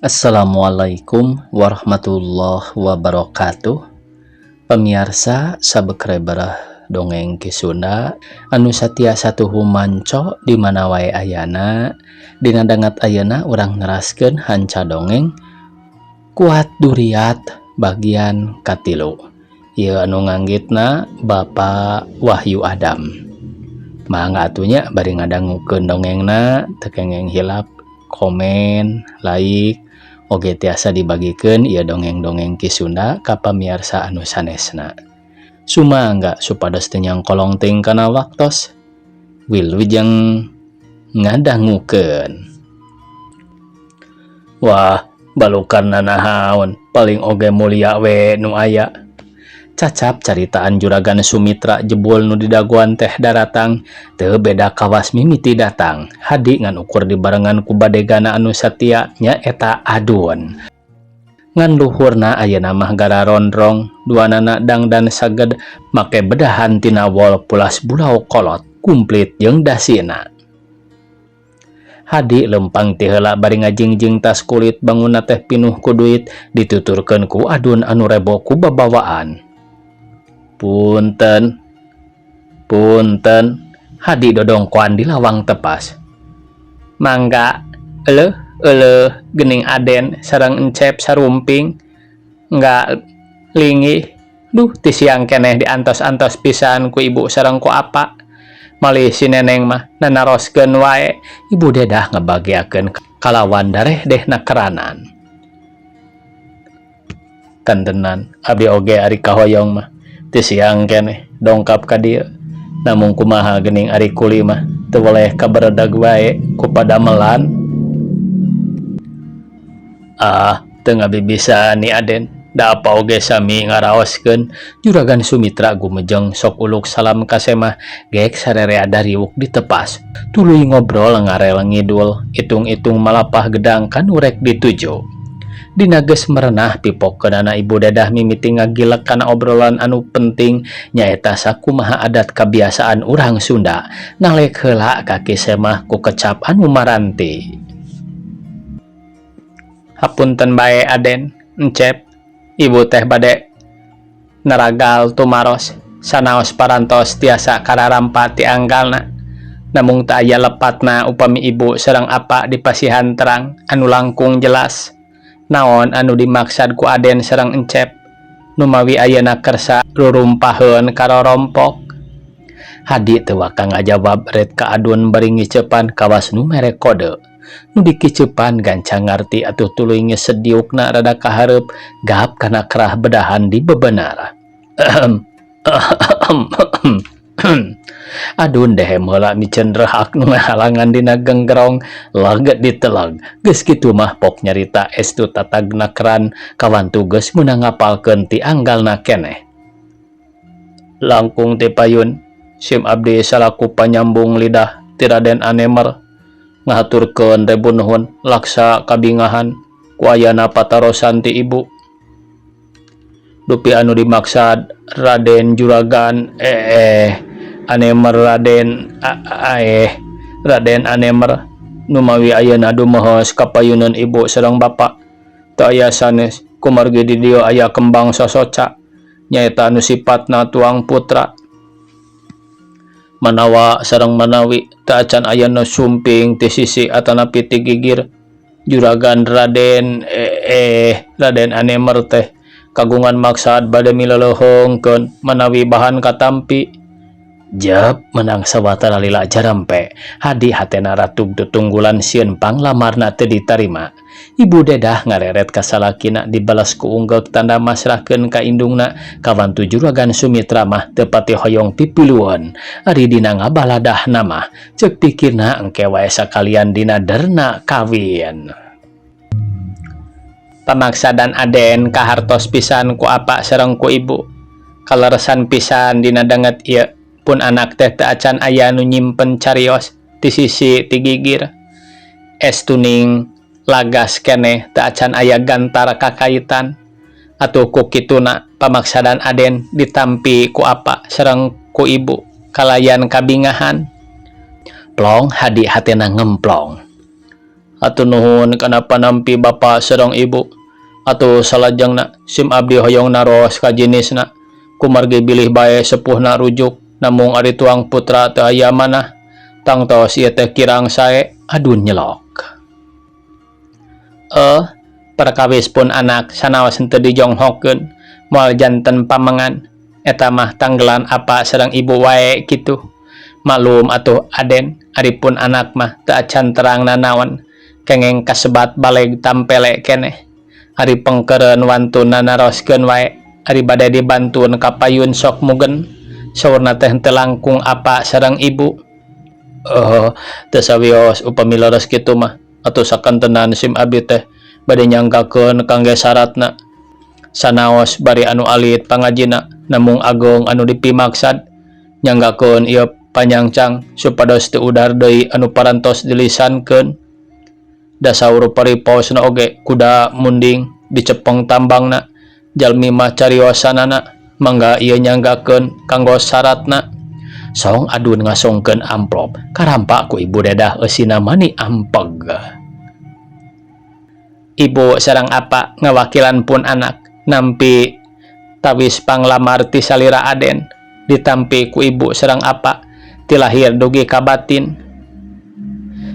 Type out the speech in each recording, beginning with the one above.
Assalamualaikum warahmatullahi wabarakatuh. Pamiarsa subscriber Dongeng Ki Sunda anu satia satuhu manco di mana wae ayana, dina danget ayeuna urang neraskeun hanca dongeng Kuat Duriat bagian katilu. Ieu anu nganggitna Bapak Wahyu Adam. Mangga atuh nya bari ngadangukeun dongengna, teu kenging hilap komen, like, oge tiasa dibagikeun ieu dongeng-dongeng Ki Sunda ka pamiarsa anu sanesna. Sumangga supados teu nyangkolong teuing kana waktos. Wilujeng ngadangukeun. Wah, balukan nanahaon, paling oge mulia we nu aya. Cacap caritaan Juragan Sumitra jebul nu didagoan teh daratang, teu beda kawas mimiti datang. Hadi ngan ukur dibarengan ku badegana anu satia nyaeta Adun. Ngan luhurna ayeuna mah gararondrong, duanana dangdan saged make bedahan tina wol pulas bulau kolot, kumplit jeung dasina. Hadi lempang ti heula bari ngajingjing tas kulit bangunna teh pinuh ku duit, dituturkeun ku Adun anu rebo ku babawaan. Punten, punten, Hadi dodongkoan di lawang tepas. Mangga, eleuh, eleuh, geuning Aden sareng Encep sarumping. Engga linggih, duh ti siang keneh diantos-antos pisan ku ibu sareng ku apa. Malih si neneng mah nanaroskeun wae, Ibu Dedah ngabageakeun kalawan darehdehna keranan. Kantenan abdi oge ari kahoyong mah ti siang keneh dongkap ka dieu. Namung kumaha geuning ari kuli mah teu weleh kaberedag wae ku padamelan. Ah, teu ngabibisa ni Aden, da apa oge sami ngaraoskeun. Juragan Sumitra gumejeng sok uluk salam ka Semah, gek sarerea dariwuk ditepas. Tuluy ngobrol ngarel ngidul, itung-itung malapah gedang kanu rek dituju. Dina geus merenah pipokeunana Ibu Dedah mimiti ngagilek kana obrolan anu penting nyaeta sakumaha adat kabiasaan urang Sunda. Nalek heula kaki Semah ku kecap anu maranti. Hapunten bae Aden, Encep, ibu teh bade neragal tumaros sanaos parantos tiasa kararampa ti anggalna. Namung teu aya lepatna upami ibu sareng apa dipasihan terang anu langkung jelas. Naon anu dimaksad ku Aden sareng Encep numawi ayeuna kersa rurumpaheun karorompok. Hadi teu waka ngajawab ret ka Adun bari ngiceupan kawas nu mere kode. Nu dikiceupan gancang ngarti atuh tuluy ngeused diukna rada kahareup gap kana kerah bedahan di bebenar. Ahem, ahem, ahem, ahem. Adun dehem heula miceun rehak nu ngahalangan dina genggerong leget diteleg. Geus kitu mah pok nyarita estu tatag nakeran kawantu geus meunang ngapalkeun ti anggalna keneh. Langkung ti payun sim abdi salaku panyambung lidah ti Raden Anemer ngahaturkeun rebu nuhun laksa kabingahan ku ayana patarosan ti ibu. Dupi anu dimaksad Raden Juragan Anemer Raden Raden Anemer numawi ayeuna dumohos kapayuneun ibu sareng bapa teu aya sanes kumargi di dieu aya kembang sosoca nyaeta anu sipatna tuang putra manawa sareng manawi teu acan aya nu sumping ti sisi atanapi ti gigir Juragan Raden Raden Anemer teh kagungan maksad bade mileleuheungkeun manawi bahan katampi. Jep menang sawatara lila jarampe. Hadi hatena ratug tutunggulan sieun panglamarna teu ditarima. Ibu Dedah ngareret ka salakina dibalas ku unggeuk tanda masrahkeun ka indungna kawantu Juragan Sumitra mah teu pati hoyong pipilueun. Ari dina ngabaladahna mah ceuk pikirna engke wae sakalian dina derna kawin. Pamaksadan Aden kahartos pisan ku apa sareng ku ibu. Kaleresan pisan dina danget ieu pun anak teh teu acan aya nu nyimpen carios ti sisi ti gigir. Estuning lagas keneh teu acan aya gantar kakaitan. Atuh ku kituna pamaksadan Aden ditampi ku apa sareng ku ibu kalayan kabingahan. Plong Hadi hatena ngemplong. Hatur nuhun kana panampi bapa sareng ibu. Atuh salajengna sim abdi hoyong naros ka jinisna kumargi bilih bae sepuhna rujuk namung ari tuang putra teu aya manah tangtos ieu teh kirang sae adun nyelok. Eh, perkawis pun anak sanaos henteu dijonghokeun moal janten pamengan eta mah tanggelan apa sareng ibu wae kitu. Maklum atuh Aden, ari pun anak mah teu acan terang nanaon, kengeng kasebat baleg tampele keneh. Ari pengkeureun wantuna naroskeun wae, ari bade dibantun ka payun sok mugen, saurna teh henteu langkung apa sareng ibu. Eh, teu sawios upami leres kitu mah, atuh sakantenan sim abdi teh bade nyanggakeun kangge saratna. Sanaos bari anu alit pangajina namung ageung anu dipimaksad nyanggakeun ieu panyangcang supados teu udar deui anu parantos dilisankeun. Da saur paripaosna oge kuda munding dicepeng tambangna jalmi mah cariosanana mangga ieu nyanggakeun kanggo saratna. Song adun ngasongkeun amplop karampa ku ibu dedah eusina mani ampeg. Ibu sareng apa ngawakilan pun anak nampi tawis panglamar ti salira Aden ditampi ku ibu sareng apa ti lahir dugi ka batin.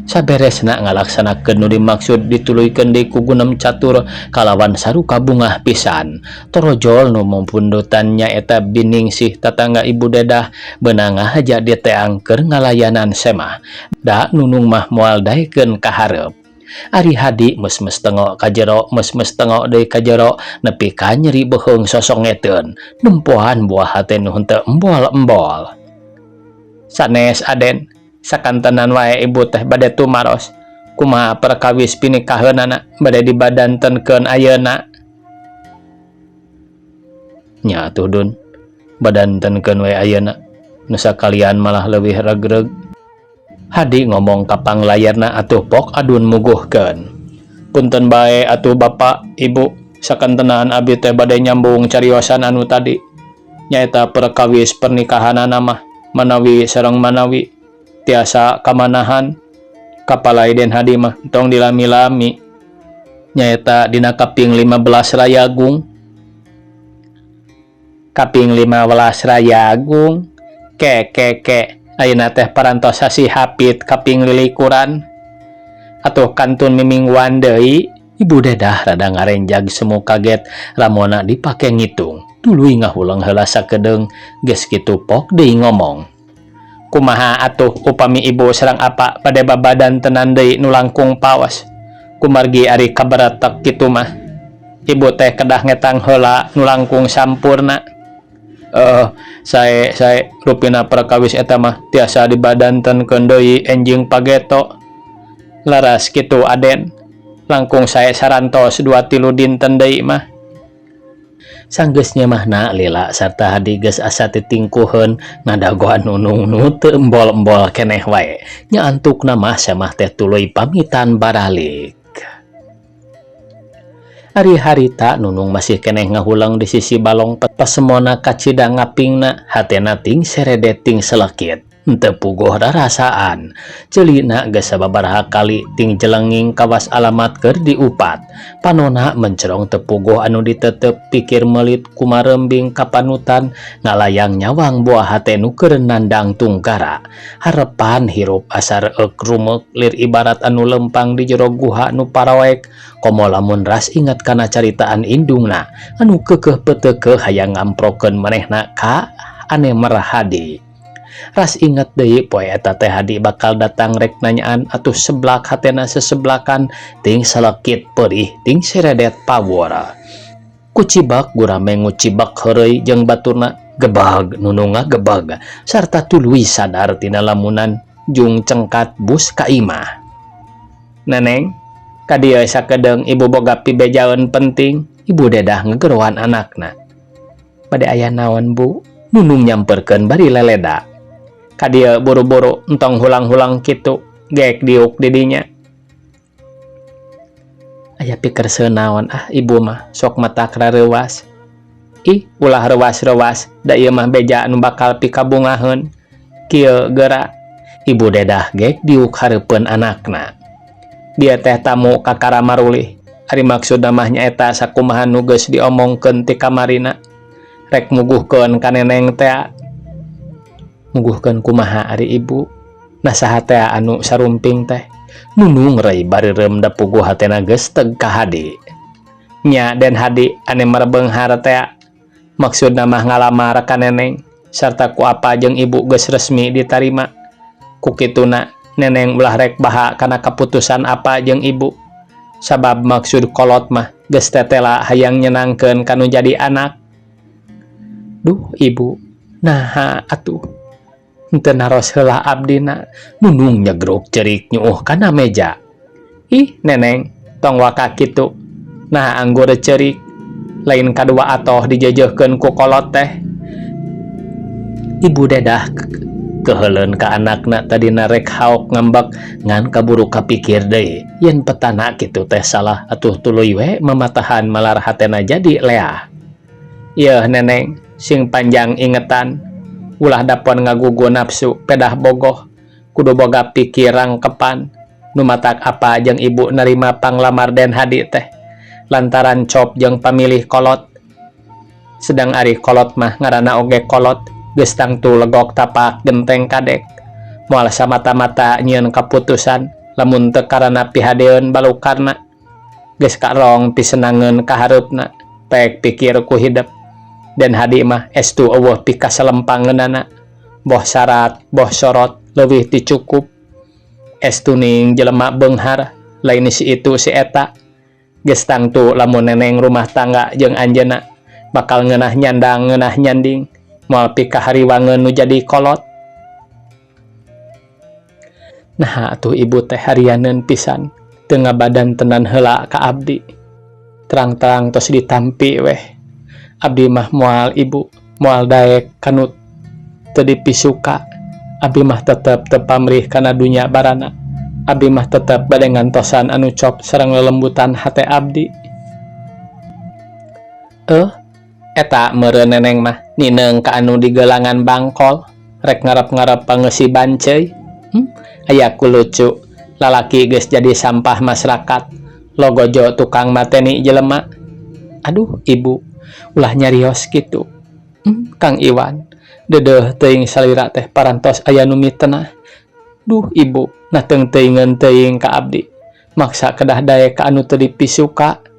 Saberesna ngalaksanakeun nu dimaksud dituluykeun deui ku gunem catur kalawan saruka bungah pisan. Torojol nu mupundutan nyaeta Biningsih tatangga ibu dedah beunang ngahaja diteang keur ngalayanan semah. Da Nunung mah moal daekeun ka hareup. Ari Hadi meus-meus tengok ka jero meus-meus tengok deui ka jero nepi ka nyeri beuheung sosongeteun nempoan buah hate nu henteu embol-embol. Sanes Aden, sakantenan wae ibu teh bade tumaros. Kumaha perkawis pinikaheunana bade dibadantenkeun ayeuna? Nya atuh Dun, badantenkeun we ayeuna. Nu sakalian malah leuwih regreg. Hadi ngomong ka panglayarna atuh pok adun muguhkeun. Punten bae atuh bapa, ibu, sakantenan abdi teh bade nyambung cariosan anu tadi. Nyaeta perkawis pernikahanana mah manawi sareng manawi tiasa kamanahan kapalai Den Hadi mah tong dilami-lami nyaeta dina kaping 15 Rayagung kaping 15 Rayagung ke ke ke ayeuna teh parantos sasih hapit kaping lilikuran atuh kantun mimingguan deui. Ibu dedah rada ngarenjag semu kaget ramona dipake ngitung tuluy ngahuleng heula sakedeung geus kitu pok deui ngomong. Kumaha atuh upami ibu sareng apa bade babadantenan deui nu langkung paos kumargi ari kabaretek kitu mah ibu teh kedah ngetang heula nu langkung sampurna. Sae sae rupina perkawis eta mah tiasa dibadantenkeun deui enjing pageto. Laras kitu Aden, langkung sae sarantos 2-3 dinten deui mah. Sanggeus nyemahna lila sarta Hadi geus asa titingkuheun ngadagoan Nunung nu teu embol-embol keneh wae. Nya antukna mah semah teh tuluy pamitan baralik. Ari harita Nunung masih keneh ngahuleng di sisi balong pasemona kacida ngapingna hatena ting seredet ting selekit. Henteu puguh rarasaan. Ceulina geus sababaraha kali ting jelenging kawas alamat keur diupat. Panona mencerong teu puguh anu ditetep pikir meulit kumarembing ka panutan ngalayang nyawang buah hate nu keur nandang tungkara. Harepan hirup asa reueuk rumeuk lir ibarat anu lempang di jero guha nu paraoek komo lamun ras inget kana caritaan indungna anu keukeuh peuteukeuh hayang ngamprokeun manehna ka ane Marhadi. Ras inget deui poe eta teh Hadi bakal datang rek nanyaan atuh seblak hatena seseblakan ting salekit perih ting seredet pawora. Kucibak gurame ngucibak heureuy jeung baturna gebag Nunung ngagebag sarta tuluy sadar tina lamunan jung cengkat bus ka imah. Neneng, ka dieu sakedeung ibu boga pibejaeun penting, ibu dedah ngegeroan anakna. Bade aya naon bu? Nunung nyamperkeun bari leleda. Ka dieu buru-buru entong hulang-hulang kitu, gek diuk di dinya. Aya pikerseu naon ah ibu mah sok matak rareuwas. Ih, ulah reuwas-reuwas, da ieu mah beja nu bakal pikabungaheun. Kieu geura. Ibu dedah gek diuk hareupeun anakna. Dieu teh tamu kakara marulih. Ari maksudna mah nyaeta sakumaha nu geus diomongkeun ti kamarina. Rek muguhkeun ka Neneng tea. Muguhkeun kumaha ari ibu? Nah saha tea anu sarumping teh? Nunung rei bareureum da puguh hatena geus teg ka Hadi. Nya Den Hadi ane merebeunghar tea. Maksudna mah ngalamar ka Neneng sarta ku apa jeung ibu geus resmi ditarima. Ku kituna Neneng ulah rek baha kana kaputusan apa jeung ibu. Sabab maksud kolot mah geus tetela hayang nyenangkeun ka nu jadi anak. Duh ibu, naha atuh henteu naros heula abdina. Nunung nyegruk ceurik nyuuh kana meja. Ih Neneng, tong waka kitu. Naha anggur ceurik, lain kadua atoh dijeujeuhkeun ku kolot teh. Ibu Dedah keheuleun ka anakna tadina rek haok ngambek ngan kaburu kapikir deui yen petana kitu teh salah atuh tuluy we mamatahan malar hatena jadi leah. Yeuh Neneng, sing panjang ingetan, ulah dapon ngagugu nafsu pedah bogoh, kudu boga pikir rangkepan. Nu matak apa jeung ibu nerima panglamar Den Hadi teh lantaran cop jeung pamilih kolot. Sedang ari kolot mah ngaranna oge kolot, geus tangtu legok tapak genteng kadek. Moal samata-mata nyieun kaputusan lamun teu karana pihadeun balukarna. Geus karong pisenangeun ka hareupna, pek pikir ku hidep. Den Hadi mah estu eueuh pikaselempangeunana, boh syarat boh sorot leuwih ti cukup. Estu ning jelema beunghar, lain si itu si eta. Geus tangtu lamun Neneng rumah tangga jeung anjeunna bakal ngeunah nyandang ngeunah nyanding, moal pikahariwangeun nu jadi kolot. Naha atuh ibu teh harianeun pisan teu ngabadantenan heula ka abdi. Terang-terang tos ditampi weh. Abdi mah moal ibu, moal daek kanu teu dipisuka. Abdi mah tetep teu pamrih kana dunya barana. Abdi mah tetep bade ngantosan anu cop sareng lelembutan hate abdi. Eta meureun Neneng mah nineung ka anu digelangan bangkol rek ngarep-ngarep pangeusi banceuy. Aya ku lucu, lalaki geus jadi sampah masyarakat, logojo tukang mateni jelema. Aduh ibu, ulah nyarios kitu. Kang Iwan, deudeuh teuing salira teh parantos aya nu mitenah. Duh ibu, nah teung-teuingeun teuing ka abdi. Maksa kedah daek ka anu teu dipisuka.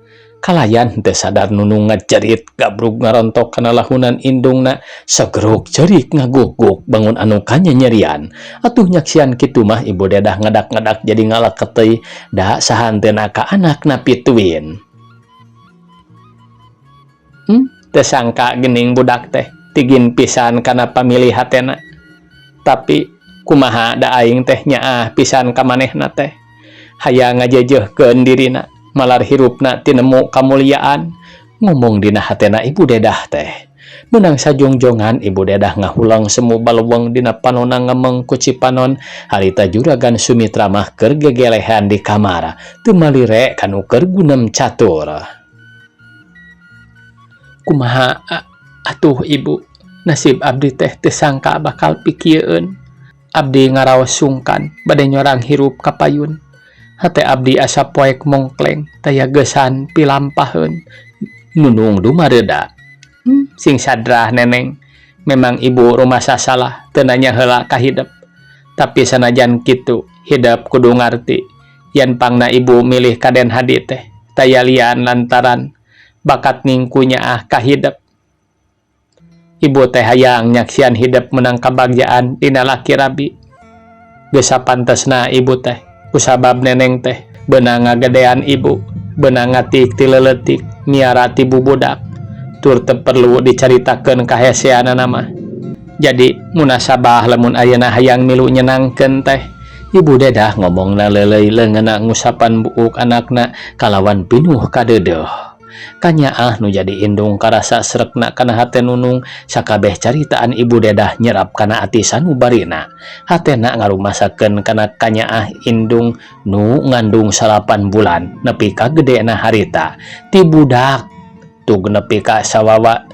Kalayan henteu sadar Nunung ngajerit gabrug ngarontok kana lahunan indungna, segeruk ceurik ngaguguk bangun anu kanyanyerian. Atuh nyaksian kitu mah Ibu Dedah ngadak-ngadak jadi ngalaketeuy da sahanteuna ka anakna pituin. Teu sangka geuning budak teh tigin pisan kana pamilih hatena. Tapi kumaha da aing teh nyaah pisan ka manehna teh. Hayang ngajejeuhkeun dirina malar hirupna tinemu kamuliaan, ngomong dina hatena Ibu Dedah teh. Meunang sajongjongan Ibu Dedah ngahuleng semu baleweng dina panonna ngemeng ku cipanon harita Juragan Sumitra mah keur gegelehan di kamar teu malire kanu keur gunem catur. Kumaha atuh ibu, nasib abdi teh teu sangka bakal pikieun. Abdi ngaraos sungkan bade nyorang hirup ka payun. Hate abdi asa poek mongkleng taya geusan pilampaheun. Nunung dumareuda. Sing sadrah Neneng, memang ibu rumasa salah teu nanya heula ka hidep. Tapi sanajan kitu, hidep kudu ngarti yen pangna ibu milih ka Den Hadi teh taya lian lantaran bakat ningku nyaah ka hidep. Ibu teh hayang nyaksian hidep menang kabagjaan dina laki rabi. Geus sapantesna ibu teh kusabab Neneng teh beunang ngagedean ibu, beunang ngatik ti leuletik, miara ti bubudak. Tur teu perlu dicaritakeun kaheseanana mah. Jadi munasabah lamun ayeuna hayang milu nyenangkeun teh. Ibu Dedah ngomongna leuleuy leungeunna ngusapan buuk anakna kalawan pinuh kadeudeuh. Kanyaah nu jadi indung karasa srekna kana hate Nunung sakabeh caritaan Ibu Dedah nyerap kana ati sanubarina. Hatena ngarumasakeun kana kanyaah indung nu ngandung 9 bulan nepi ka gedena harita ti budak tug nepi ka sawawa.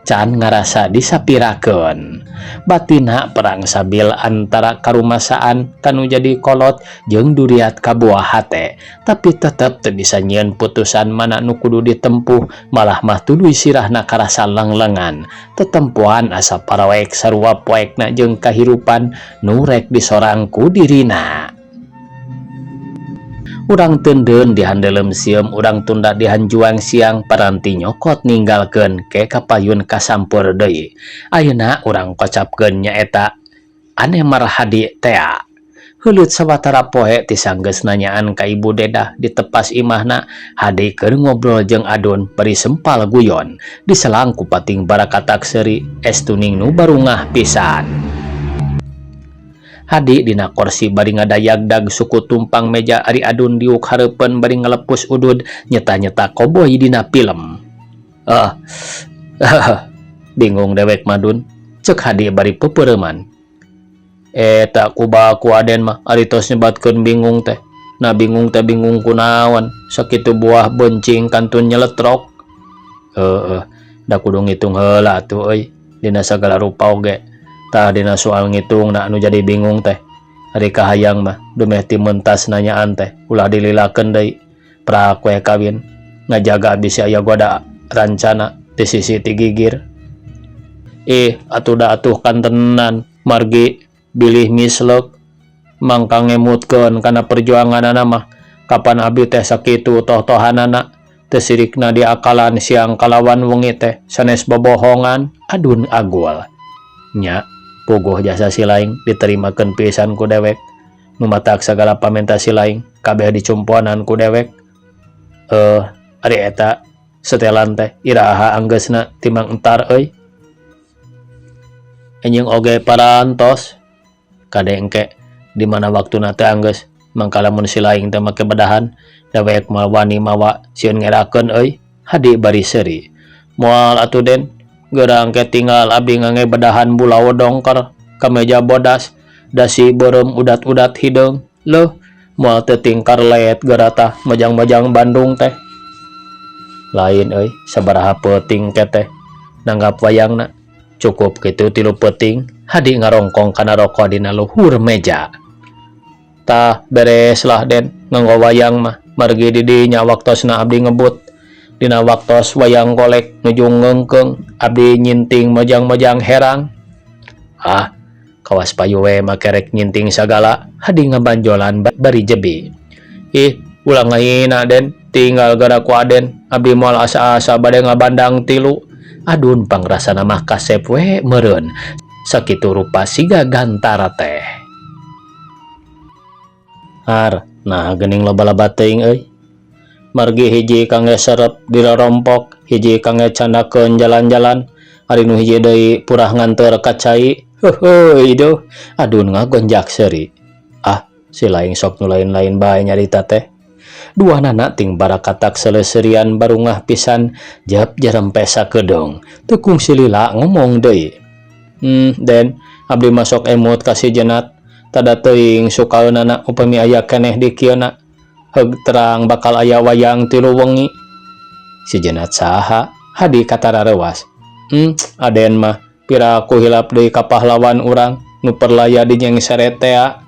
Can ngarasa disapirakeun. Batinna perang sabil antara karumasaan kanu jadi kolot jeung duriat kabuah hate, tapi tetep teu bisa nyieun putusan mana nu kudu ditempuh, malah mah tuluy sirahna karasa lenglengan. Tetempoan asa paraoek sarua poekna jeung kahirupan nu rek disorang ku dirina. Urang teundeun dihandeuleum sieum, urang tunda dihanjuang siang, paranti nyokot ninggalkeun ke kapayun kasampeur deui. Ayeuna urang kocapkeun nyaeta Ane Marhadi tea. Heuleut sawatara poe ti sanggeus nanyaan ka Ibu Dedah di tepas imahna, Hadi keur ngobrol jeung Adun bari sempal guyon diselang ku pating barakatak seuri es tuning nu barungah pisan. Hadi dina korsi bari ngadayagdag suku tumpang meja, ari Adun diuk hareupeun bari ngalepus udud nyeta-nyeta koboi dina film. "Ah, bingung dewek mah, Dun," cek Hadi bari peupeureuman. "Eta kuba ku Aden mah ari tos nyebatkeun bingung teh. Nah, bingung teh bingung kunaon, sakitu buah bencing kantun nyeletrok." "Heueuh, da kudu ngitung heula atuh euy dina sagala rupa oge. Tah, dina soal ngitung na anu jadi bingung teh. Ari kahayang mah dumeh ti mentas nanyaan teh ulah dililakeun deui. Prak we kawin ngajaga bisi aya goda rancana ti sisi ti gigir." "Ih, atuh da atuh kantenan margi bilih mislek mangka ngemutkeun kana perjuanganana mah. Kapan abdi teh sakitu toh-tohanana, teu sirikna diakalan siang kalawan wengi teh sanes bobohongan." Adun agul. "Nya, puguh jasa si laing diterimakeun pisan ku dewek. Nu matak sagala pamenta si laing kabeh dicumponan ku dewek." "Eh, ari eta setelan teh iraha anggeusna timang entar euy?" "Enjing oge parantos. Kade engke di mana waktuna teh anggeus. Mangka lamun si laing teh make bedahan, dewek moal wani mawa, sieun ngerakeun euy." Hadi bari seuri. "Moal atuh, Den. Geura engke tinggal abdi ngange bedahan bulau dongker, kameja bodas, dasi beureum udat-udat hideung. Leuh, moal teu tingkar leet geura tah mojang-mojang Bandung teh." "Lain euy, sabaraha peuting ke teh nanggap wayangna?" "Cukup kitu 3 peuting." Hadi ngarongkong kana roko dina luhur meja. "Tah, beres lah, Den, nganggo wayang mah. Margi di dinya waktosna abdi ngebut. Dina waktos wayang golek nuju ngeungkeung, abdi nyinting mojang-mojang herang." "Ah, kawas payu we make rek nyinting sagala." Hadi ngabanjolan bari jebi. "Ih, ulah ngahina, Den. Tinggal geura ku Aden, abdi moal asa-asa bade ngabandang tilu." Adun pangrasana mah kasep we meureun. Sakitu rupa siga gantara teh. "Har, nah geuning loba-loba teuing euy. Margi hiji kangge serep dirorompok, hiji kangge candakeun jalan-jalan, ari nu hiji deui purah nganteur ka cai. Heuheuy duh." Adun ngagonjak seuri. "Ah, si laing sok nu lain-lain bae nyarita teh." Duanana ting barakatak seleuserian barungah pisan jep jarempe sakedeung. Teu kungsi lila ngomong deui. "Den, abdi mah sok emut ka si Jenat. Tada teuing sukaeunana upami aya keneh di kieuna. Heug terang bakal aya wayang 3 wengi." "Si Jenat saha?" Hadi katarareuwas. Aden mah piraku hilap deui ka pahlawan urang nu perlaya dinyengseret tea."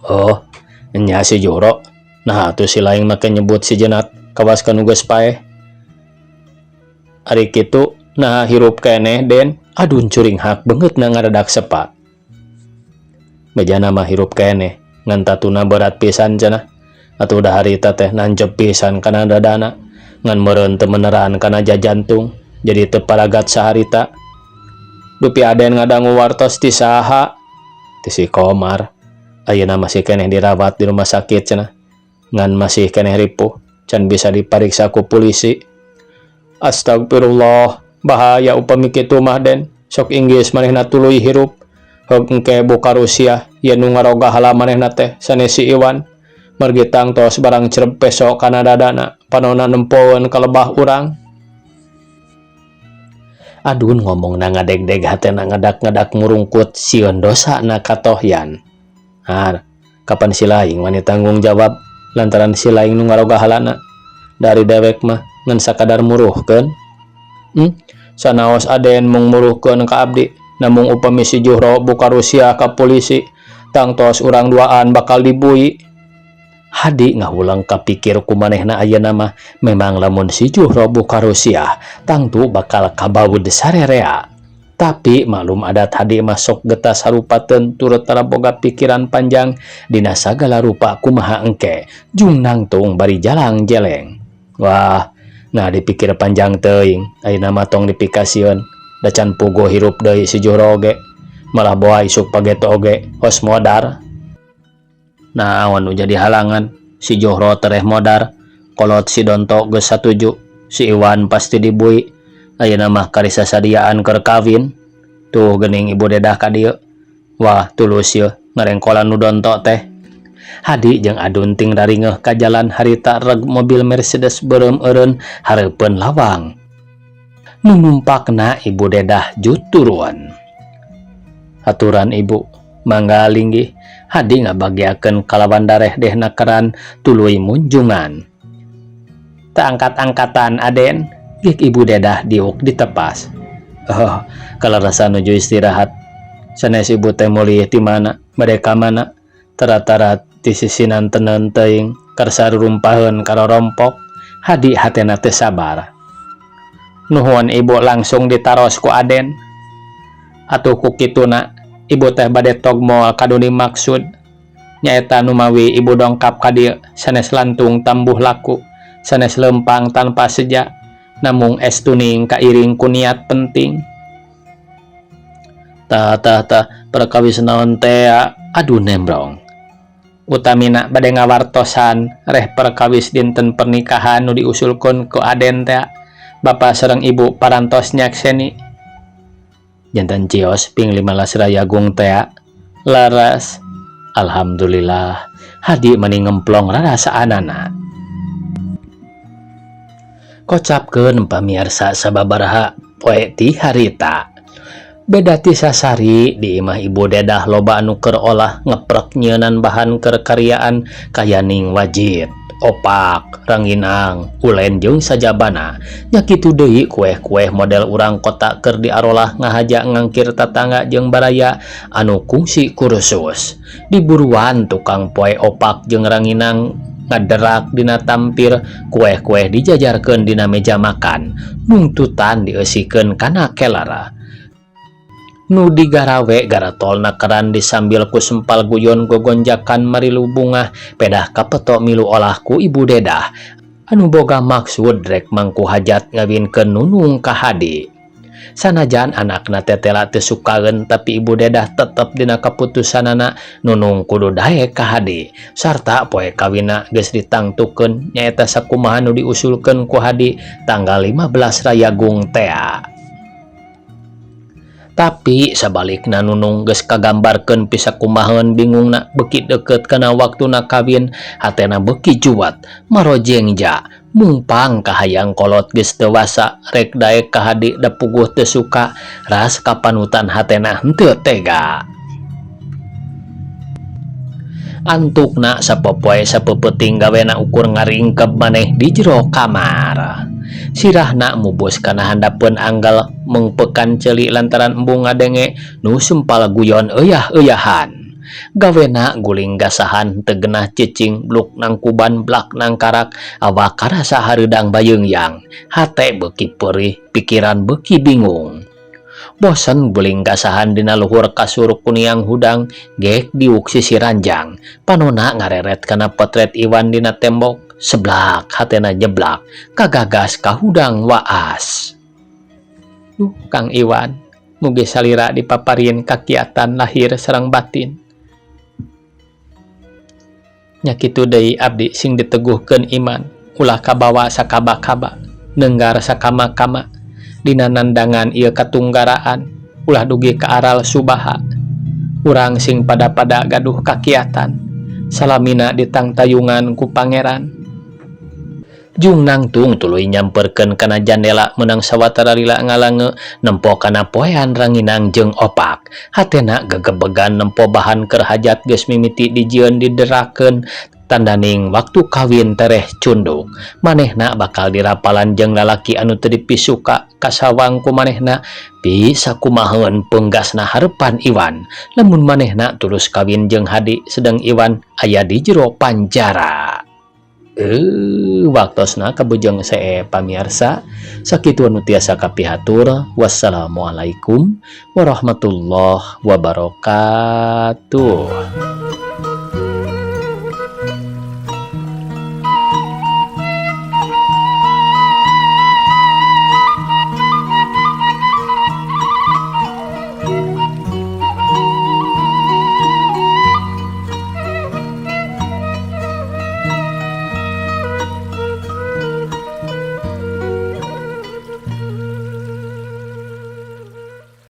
"Oh, nya si Juro. Nah, atuh si laing make nyebut si Jenat kawas ka nu geus paeh. Ari kitu nah hirup keneh, Den?" Adun curinghak, beungeutna ngaradak sepa. "Bejana mah hirup keneh, ngan tatuna berat pisan cenah. Atuh da harita teh nancep pisan kana dadana, ngan meureun teu meneran kana jajantung, jadi teu paragat saharita." "Dupi Aden ngadangu wartos ti saha?" "Ti si Komar. Ayeuna masih keneh dirawat di rumah sakit cenah. Ngan masih keneh ripuh, can bisa dipariksa ku polisi." "Astagfirullah, bahaya upami kitu mah, Den. Sok inggis manehna tuluy hirup. Heug engke buka rusiah yen nu ngaroga hala manehna teh sanes si Iwan. Margi tangtos barang cerep peso kana dadana, panonna nempoeun ka lebah urang." Adun ngomongna ngadegdeg, hatena ngadak-ngadak murungkut sieun dosana katohyan. "Har, kapan si laing wani tanggung jawab lantaran si laing nu ngaroga halana. Dari dewek mah ngan sakadar muruhkeun." Sanaos Aden mung muruhkeun ka abdi, namung upami si Juhro buka rusiah ka polisi, tangtos urang duaan bakal dibui. Hadi ngahulang kapikir ku manehna ayeuna mah memang lamun si Juhro buka rusiah, tangtu bakal kabaud sarerea. Tapi maklum adat Hadi mah sok getas harupateun turut tara boga pikiran panjang dina sagala rupa kumaha engke jung nangtung bari jalang jeleng. Wah, nah dipikir panjang teuing, ayeuna mah tong dipikasieun, da can puguh hirup deui si Juhro oge. Malah boa isuk pageto oge hos modar. Naon nu jadi halangan si Johro tereh modar, kolot si Donto geus satuju, si Iwan pasti dibui. Ayeuna mah kari sasadiaan keur kawin. Tuh geuning Ibu Dedah ka dieu. Wah, tulus yeuh ngarengkolan nu Donto teh. Hadi jeung Adun ting raringeuh ka jalan harita reg mobil Mercedes beureum eureun hareupeun lawang. Nu numpakna Ibu Dedah jut turun. Aturan Ibu, mangga linggih. Hadi ngabagiakeun kalawan dareh dehna keran tuluy munjungan. Teu angkat-angkatan Aden, gek Ibu Dedah diuk ditepas. Oh, kalarasan nuju istirahat. Sanes Ibu teh mulih ti mana, bade ka mana? Tara-tara ti sisinan teneun teuing, karsa rurumpaheun karorompok. Hadi hatena teu sabar. Nuhun Ibu langsung ditaros ku Aden. Atuh ku kituna, Ibu teh bade togmol ka nu dimaksud. Nyaeta numawi Ibu dongkap ka dieu sanes lantung tambuh laku, sanes leumpang tanpa seja, namung estuning kairing ku niat penting. Tah tah tah perkawis naon tea aduh nembrong. Utamina bade ngawartosan reh perkawis dinten pernikahan nu diusulkeun ku Aden tea. Bapa sareng Ibu parantos nyakseni. Janten cios ping 15 Rayagung tea. Laras. Alhamdulillah. Hadi mani ngemplong rarasaanana. Kocapkeun pamiarsa sababaraha poe ti harita. Beda ti sasari di imah Ibu Dedah loba anu keur olah ngeprek nyieunnan bahan keur karyaan kayaning wajit, opak, ranginang, ulen jeung sajabana. Nya kitu deui kueh-kueh model urang kota keur diarolah ngahaja ngangkir tatangga jeung baraya anu kungsi kursus. Diburuan tukang poe opak jeung ranginang ngaderak dina tampir, kueh-kueh dijajarkeun dina meja makan, nungtutan dieusikeun kana kelara. Nu digarawe garatolna keran disambil ku sempal guyon gogonjakan marilu bungah pedah kapeto milu olah ku Ibu Dedah anu boga maksud rek mangku hajat ngawinkeun Nunung ka Hadi. Sanajan anakna tetela teu sukaeun tapi Ibu Dedah tetep dina kaputusanana Nunung kudu daek ka Hadi sarta poe kawinna geus ditangtukeun nyaeta sakumaha nu diusulkeun ku Hadi tanggal 15 Rayagung tea. Tapi sabalikna Nunung geus kagambarkeun pisakumaheun bingungna beuki deukeut kana waktuna kawin hatena beuki juwet marojengja mungpang kahayang kolot geus dewasa rek daek ka Hadi da puguh teu suka ras kapanutan hatena henteu tega. Antukna sapopoe sapeupeting gawena ukur ngaringkeb maneh di jero kamar. Sirahna mubus kana handapeun anggal mengpekan ceuli lantaran embung ngadenge nu sempal guyon eyah-eyahan. Gawena guling gasahan teu genah cicing bluk nangkuban blak nangkarak awak karasa hareudang bayeungyang. Hate beuki peurih pikiran beuki bingung. Bosen guling gasahan dina luhur kasur kuniang hudang gek diuk sisi ranjang. Panona ngareret kana potret Iwan dina tembok seblak hatena nyeblak kagagas ka hudang waas. Duh Kang Iwan, mugi salira dipaparin kakiatan lahir sareng batin. Nya kitu deui abdi sing diteguhkeun iman, ulah kabawa sakaba-kaba, nenggar sakama-kama. Dina nandangan ieu katunggaraan, ulah dugi ka aral subaha. Urang sing pada-pada gaduh kakiatan, salamina ditangtayungan ku pangeran. Jung nangtung tuluy nyamperkeun kana jandela meunang sawatara lila ngalange nempo kana poean ranginang jeung opak. Hatena gegebegan nempo bahan keur hajat geus mimiti dijieun diderakeun. Tandaning waktu kawin tereh cunduk, manehna bakal dirapalan jeung lalaki anu teu dipisuka kasawang ku manehna. Bisa kumaheun punggasna harepan Iwan lamun manehna terus kawin jeung Hadi sedang Iwan aya di jero panjara. Waktosna kabujeng see, pamiarsa. Sakitu anu tiasa kapihatur. Wassalamualaikum warahmatullahi wabarakatuh.